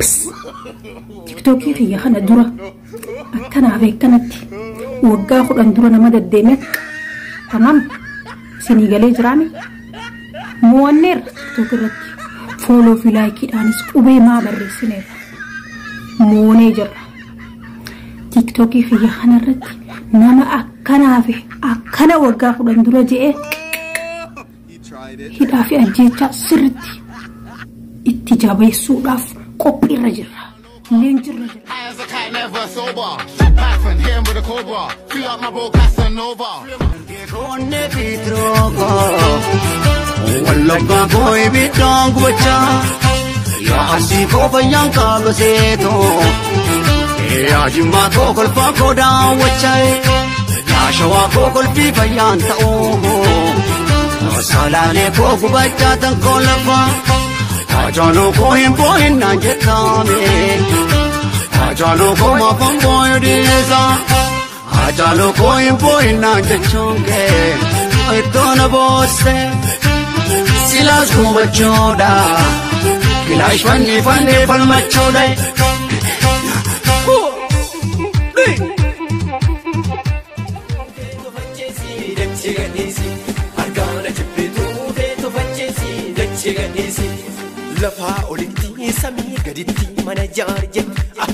Bas tiktookii kiyya kana dura akkanaa fi akkanatti waggaa 10 dura nama deddeeme tamam isinii galee jiraami mo'anneerra tiktook irratti fooloo fi laayikiidhaanis qubee maa barreessineerra moonee jirra. Tiktookii kiyya kana irratti nama akkanaa fi akkana waggaa 10 dura je'ee hidhaa fi ajjeechaa sirriitti itti jabeessuudhaaf qophiirra jirra. Leenjirra jirra. As a cat never sober. Python, hit him with a cobra. Feel like my bro Casanova. Wallaggaa koo ibiddaan gubachaa yaa Arsii koo fayyaan kaabaseetoo yaa Jimmaa koo kolfaa koo daawwachaa yaa Shawaa koo kolfii fayyaan ta'uu Salaalee koo gubachaa tan koo lafaa Haacaaluu koo hin boo'in naan jettaame Haacaaluu koo maafan boo'u dhiisa Haacaaluu koo hin boo'in naan jechuun kee iddoo na boosse Silaas gubachuudha Kilaash fannii fannee falmachuudha. Lafaa olitti samii gaditti mana jaari jedhe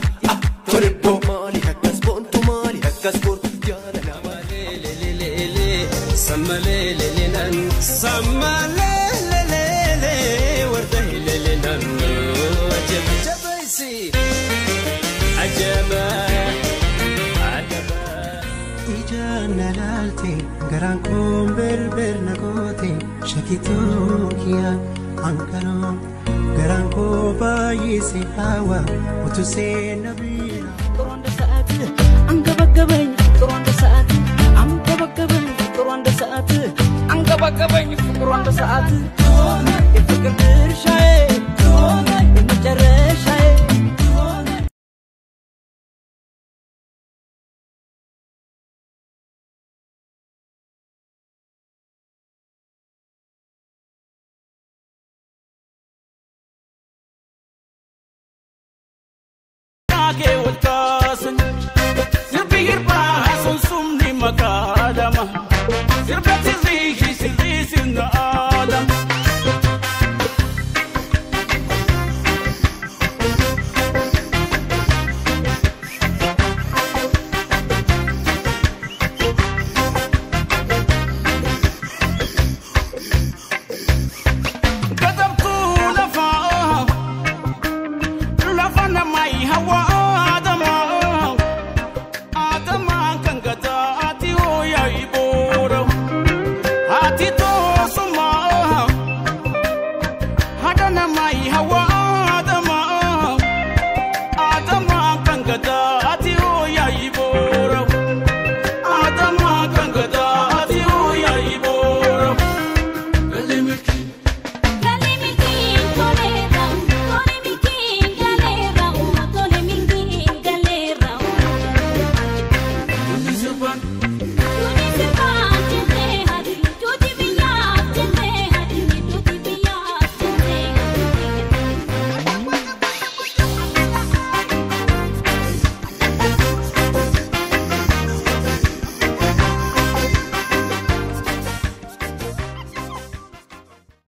tole boo maali akkas boontu maali akkas boontu jaalala. Ijaan na laalte garaan koon berber na goote shakituu kiyya ankanoo garaan koo baay'ee hawa utuu seena bira. አንገበገበኝ ፍቅሯ እንደ ሰዓት አንገበገበኝ ፍቅሯ እንደ ሰዓት አንገበገበኝ ፍቅሯ እንደ ሰዓት የፍቅር ድርሻዬ የመጨረሻዬ Hawa.